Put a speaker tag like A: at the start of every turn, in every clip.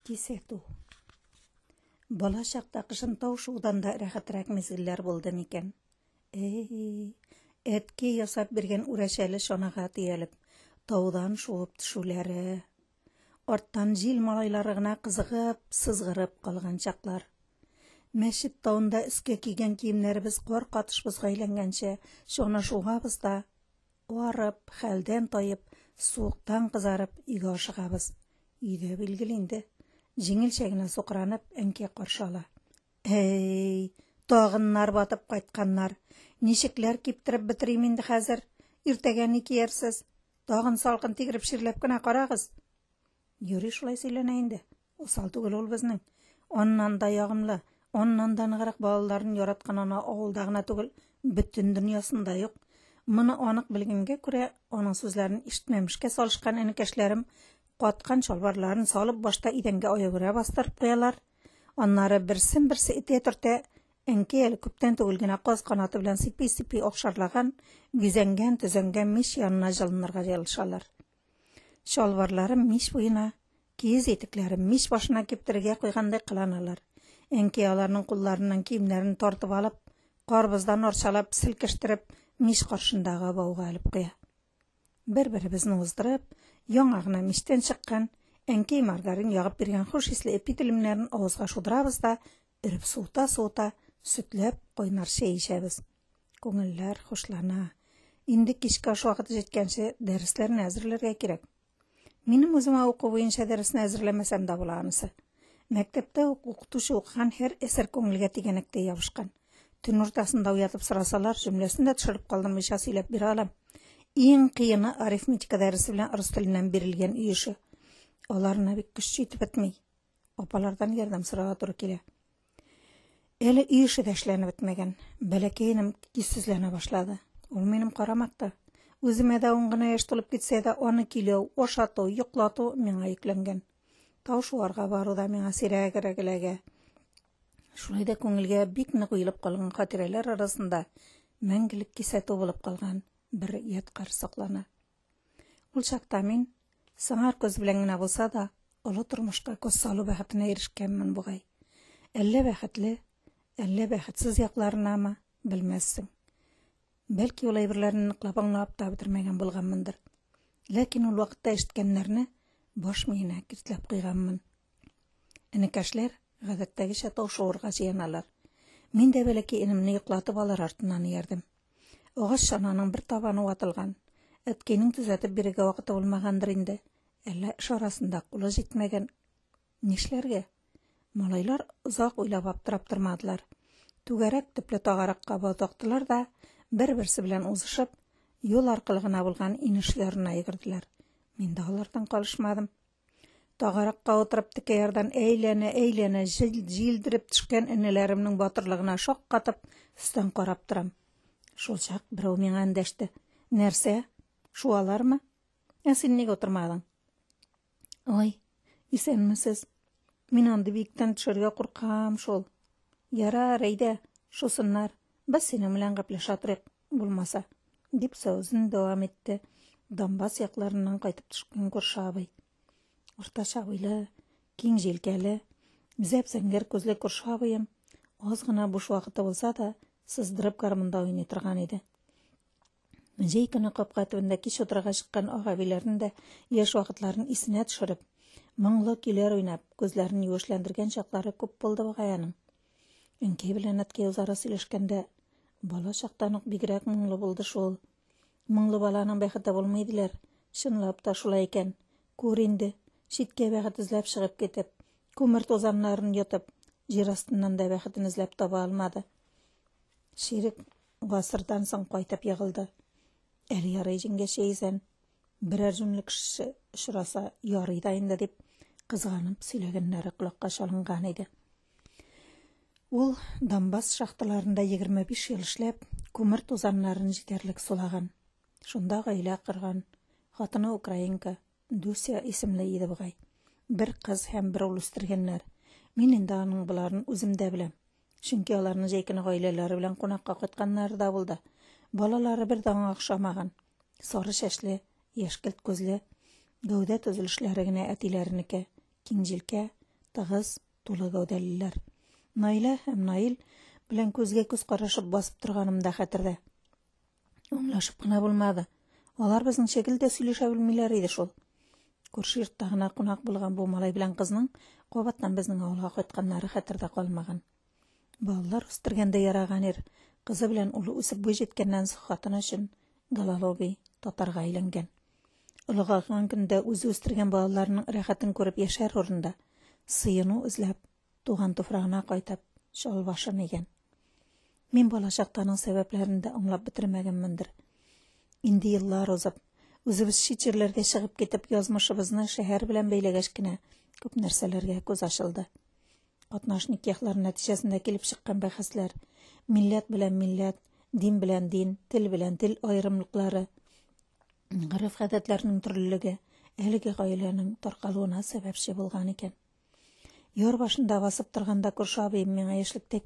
A: Кисәтү. Бала чакта кышын тау шуудан да рәхәтрәк мизгелләр булды микән? Әй, әткәй ясап биргән үрәчәле чанага төялеп, таудан шуып төшүләре. Арттан җил малайлары гына кызыгып, сызгырып калган чаклар. Мәчет тавында өскә кигән киемнәребез кар катыш бозга әйләнгәнче чана шуабыз да, Арып, хәлдән таеп, суыктан кызарып, өйгә ашыгабыз. Өйдә, билгеле инде, җиңелчә генә сукранып, әнкәй каршы ала. Әй, тагыннар батып кайтканнар. Ничекләр киптереп бетерим инде хәзер? Иртәгә ни киярсез? Тагын салкын тигереп чирләп кенә карагыз. Юри шулай сөйләнә инде. Усал түгел ул безнең. Аннан да ягымлы, аннан да ныграк балаларын яраткан ана авылда гына түгел, бөтен дөньясында юк. Моны анык белгәнгә күрә, аның сүзләрен ишетмәмешкә салышкан энекәшләрем каткан чалбарларын салып башта идәнгә аягүрә бастырып куялар, аннары берсен-берсе этә-төртә, әнкәй әле күптән түгел генә каз канаты белән сыйпый-сыйпый акшарлаган, бизәнгән, төзәнгән мич янына җылынырга җыелышалар. Чалбарларын мич буена, киез итекләрен мич башына киптерергә куйгандай кыланалар. Әнкәй аларның кулларыннан киемнәрен тартып алып, карбыздан арчалап, селкештереп, мич каршындагы бауга элеп куя. Бер-беребезне уздырып, яңа гына мичтән чыккан, әнкәй маргарин ягып биргән хуш исле ипи телемнәрен авызга шудырабыз да, өреп суыта-суыта, сөтләп кайнар чәй эчәбез. Күңелләр хушлана. Инде кичке аш вакыты җиткәнче дәресләрне әзерләргә кирәк. Минем үземә уку буенча дәресне әзерләмәсәм дә була анысы. Мәктәптә үк укытучы укыган һәр әсәр күңелгә тигәнәктәй ябышкан. Төн уртасында уятып сорасалар, җөмләсен дә төшереп калдырмыйча сөйләп бирә алам. Иң кыены арифметика дәресе белән рус теленнән бирелгән өй эше. Аларына бик көч җитеп бетми. Апалардан ярдәм сорарга туры килә. Әле өй эше дә эшләнеп бетмәгән. Бәләкәй энем көйсезләнә башлады. Ул минем карамакта. Үземә дә ун гына яшь тулып китсә дә, аны көйләү, ашату, йоклату миңа йөкләнгән. Тау шуарга бару да миңа сирәгрәк эләгә. Шулай да күңелгә бик нык уелып калган хатирәләр арасында мәңгелек кисәтү булып калган бер ядкарь саклана. Ул чакта мин, сыңар күз белән генә булса да, олы тормышка күз салу бәхетенә ирешкәнмен бугай. Әллә бәхетле, әллә бәхетсез якларынамы, белмәссең. Бәлки ул әйберләрне ныклап аңлап та бетермәгән булганмындыр. Ләкин ул вакытта ишеткәннәрне баш миенә киртләп куйганмын. Энекәшләр гадәттәгечә тау шуырга җыеналар. Мин дә бәләкәй энемне йоклатып алар артыннан иярдем. Агач чананың бер табаны ватылган. Әткәйнең төзәтеп бирергә вакыты булмагандыр инде. Әллә эш арасында кулы җитмәгән. Нишләргә? Малайлар озак уйлап аптырап тормадылар. Түгәрәк төпле тагаракка бау тактылар да, бер-берсе белән узышып, юл аркылы гына булган инеш ярына йөгерделәр. Мин дә алардан калышмадым. Тагаракка утырып текә ярдан әйләнә-әйләнә җилдереп төшкән энеләремнең батырлыгына шаккатып, өстән карап торам. Шулчак берәү миңа эндәште. Нәрсә? Шуалармы? Ә син нигә утырмадың? Ой, исәнмесез. Мин андый биектән төшәргә куркам шул. Ярар, әйдә, шусыннар. Без синең белән гәпләшә торыйк, булмаса, дип сүзен дәвам итте Донбасс якларыннан кайтып төшкән күрше абый. Уртача буйлы, киң җилкәле, зәп-зәңгәр күзле күрше абыем аз гына буш вакыты булса да, сыздырып гармунда уйный торган иде. Җәй көне капка төбендә кич утырырга чыккан агабиләрнең дә яшь вакытларын исенә төшереп, моңлы көйләр уйнап, күзләрен юешләндергән чаклары күп булды бугай аның. Әнкәй белән әткәй үзара сөйләшкәндә, бала чактан ук бигрәк моңлы булды шул. Моңлы баланың бәхете булмый диләр. Чынлап та шулай икән. Күр инде, читкә бәхет эзләп чыгып китеп, күмер тузаннарын йотып, җир астыннан да бәхетен эзләп таба алмады. Чирек гасырдан соң кайтып егылды. Әле ярый җиңгәчә исән. Берәр җүнле кеше очраса, ярый да инде дип, кызганып сөйләгәннәре колакка чалынган иде. Ул Донбасс шахталарында 25 ел эшләп, күмер тузаннарын җитәрлек сулаган. Шунда гаилә корган. Хатыны украинка, Дуся исемле иде бугай. Бер кыз һәм бер ул үстергәннәр. Мин инде аның боларын үзем дә беләм. Чөнки аларның җәй көне гаиләләре белән кунакка кайтканнары да булды. Балалары бер дә аңа охшамаган. Сары чәчле, яшькелт күзле, гәүдә төзелешләре генә әтиләренеке. Киң җилкә, Тыгыз, тулы гәүдәлеләр. Наилә һәм Наил белән күзгә-күз карашып басып торганым да хәтердә. Аңлашып кына булмады. Алар безнең шикелле дә сөйләшә белмиләр иде шул. Күрше йортта гына кунак булган бу малай белән кызның кабаттан безнең авылга кайтканнары хәтердә калмаган. Балалар үстергәндә яраган ир, кызы белән улы үсеп буй җиткәннән соң хатыны өчен гололобый татарга әйләнгән. Олыгайган көндә үзе үстергән балаларының рәхәтен күреп яшәр урында, сыену эзләп, туган туфрагына кайтып, чал башын игән. Мин балачакта аның сәбәпләрен дә аңлап бетермәгәнмендер. Инде еллар узып, үзебез чит җирләргә чыгып китеп, язмышыбызны шәһәр белән бәйләгәч кенә күп нәрсәләргә күз ачылды. Катнаш никяхлар нәтиҗәсендә килеп чыккан бәхәсләр, милләт белән милләт, дин белән дин, тел белән тел аерымлыклары, гореф-гадәтләрнең төрлелеге әлеге гаиләнең таркалуына сәбәпче булган икән. Яр башында басып торганда күрше абыем миңа яшьлектә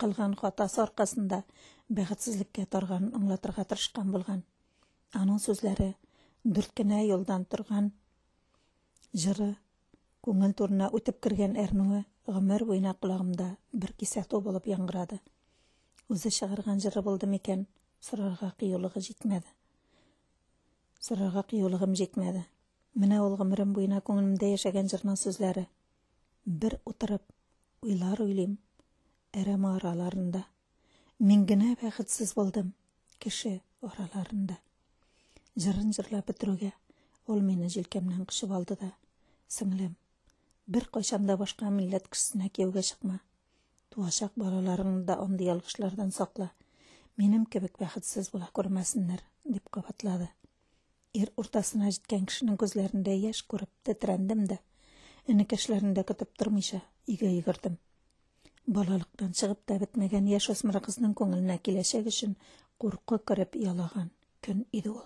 A: кылган хатасы аркасында бәхетсезлеккә тарганын аңлатырга тырышкан булган. Аның сүзләре дүрт кенә юлдан торган җыры күңел турына үтеп кергән әрнүе гомер буена колагымда бер кисәтү булып яңгырады. Үзе чыгарган җыры булды микән, сорарга кыюлыгы җитмәде. Сорарга кыюлыгым җитмәде. Менә ул гомерем буена күңелемдә яшәгән җырның сүзләре. Бер утырып, уйлар уйлыйм, әрәмә араларында. Мин генә бәхетсез булдым кеше араларында. Җырын җырлап бетерүгә, ул мине җилкәмнән кочып алды да, Сеңлем, беркайчан да башка милләт кешесенә кияүгә чыкма. Туачак балаларыңны да андый ялгышлардан сакла. Минем кебек бәхетсез була күрмәсеннәр, дип кабатлады. Ир уртасына җиткән кешенең күзләрендә яшь күреп тетрәндем дә, энекәшләрен дә көтеп тормыйча, өйгә йөгердем. Балалыктан чыгып та бетмәгән яшь үсмер кызның күңеленә киләчәк өчен курку кереп ялаган көн иде ул.